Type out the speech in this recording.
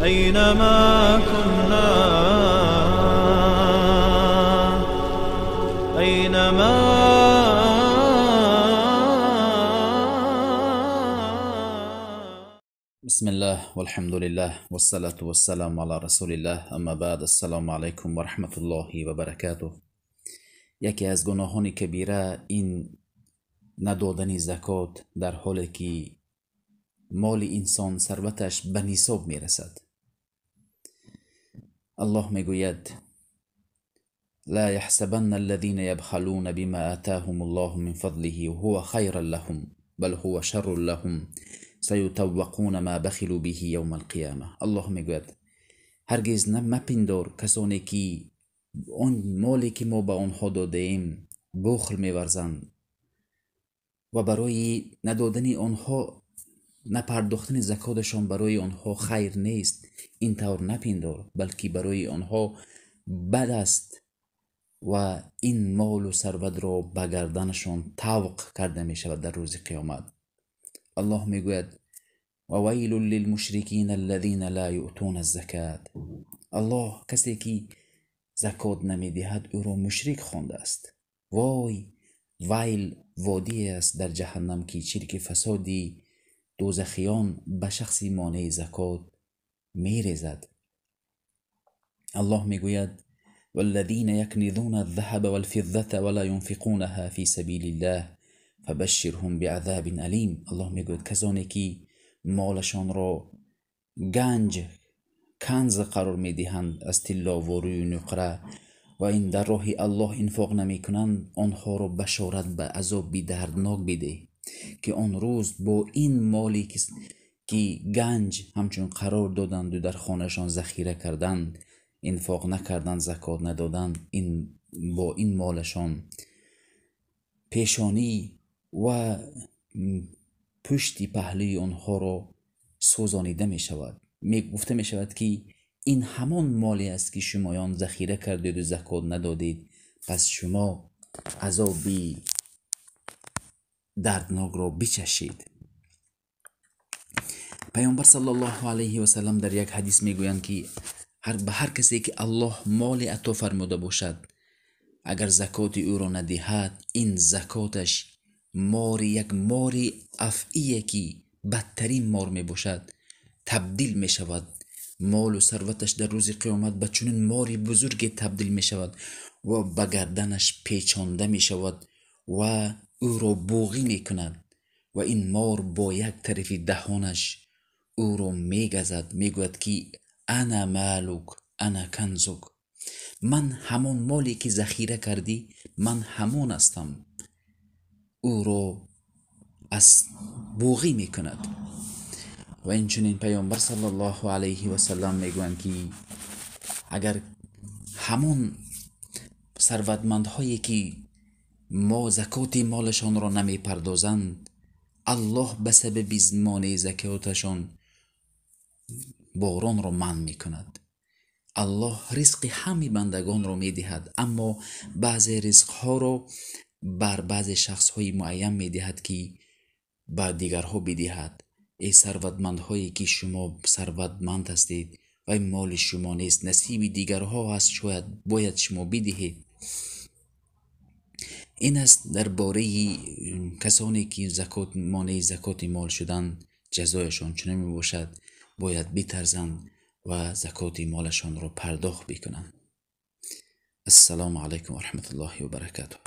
أينما كنا، أينما. بسم الله والحمد لله والصلاة والسلام على رسول الله، اما بعد، السلام علیکم و رحمت الله و برکاته. یکی از گناهان کبیره این ندادن زکات در حالی که مال انسان ثروتش به نصاب میرسد. الله میگوید: لا يحسبن الذين يبخلون بما آتاهم الله من فضله هو خيرا لهم بل هو شر لهم سيطوقون ما بخلوا به يوم القيامة. الله میگوید: هرگز مپندار کسانی که آن مالی که ما به آنها دادهایم بخل میورزند و برای ندادن آنها، نپرداختن زکاتشان برای آنها خیر نیست، این طور نپندار، بلکه برای آنها بد است و این مال و ثروت را به گردنشان طوق کرده می شود در روز قیامت. الله میگوید: و ویل للمشرکین الذین لا یؤتون الزکات. الله کسی که زکات نمیدهد او را مشرک خوانده است. وای، ویل وادی است در جهنم که چرک فسادی دوزخیان به شخصی مانع زکات میریزد. الله میگوید: والذین یکنزون الذهب والفضة ولا ينفقونها في سبیل الله فبشرهم بعذاب الیم. الله میگوید کسانی که مالشان را گنج کنز قرار میدهند از طلا و روی نقره و این در راه الله انفاق نمیکنند، آنها را بشارت به عذاب دردناک بده که آن روز با این مالی که گنج همچون قرار دادند و در خانهشان ذخیره کردند، انفاق نکردند، زکات ندادند، این با این مالشان پیشانی و پشتی پهلوی آنها را سوزانیده می شود. گفته می شود که این همان مالی است که شمایان ذخیره کردید و زکات ندادید، پس شما عذابی دردناک را بچشید. پیامبر صلی الله علیه و سلم در یک حدیث میگویند که به هر کسی که الله مال عطا فرموده باشد، اگر زکات او را ندهد، این زکاتش مار، یک مار افعیه که بدترین مار می باشد تبدیل می شود. مال و ثروتش در روز قیامت به چنین ماری بزرگ تبدیل می شود و به گردنش پیچانده می شود و او را بوغی می کند و این مار با یک طرف دهانش او را می گزد. می گوید که انا مالک انا کنزک، من همان مالی که ذخیره کردی، من همان هستم. او را از بوغی می کند. و این چنین پیامبر صلی الله علیه و سلم میگویند که اگر همان ثروتمندهایی که ما زکات مالشان را نمی پردازند، الله به سبب مانع زکاتشان باران را منع می کند. الله رزق همه بندگان را می دهد، اما بعضی رزق ها را بر بعضی شخص های معین می دهد که به دیگرها بدهد. ای ثروتمندهایی که شما ثروتمند هستید و این مال شما نیست، نصیب دیگرها هست، شاید باید شما بدهید. این است درباره کسانی که زکات مانع زکات مال شدند، جزایشان چنین می باشد، باید بترزند و زکات مالشان را پرداخت بکنند. السلام علیکم و رحمت الله و برکاته.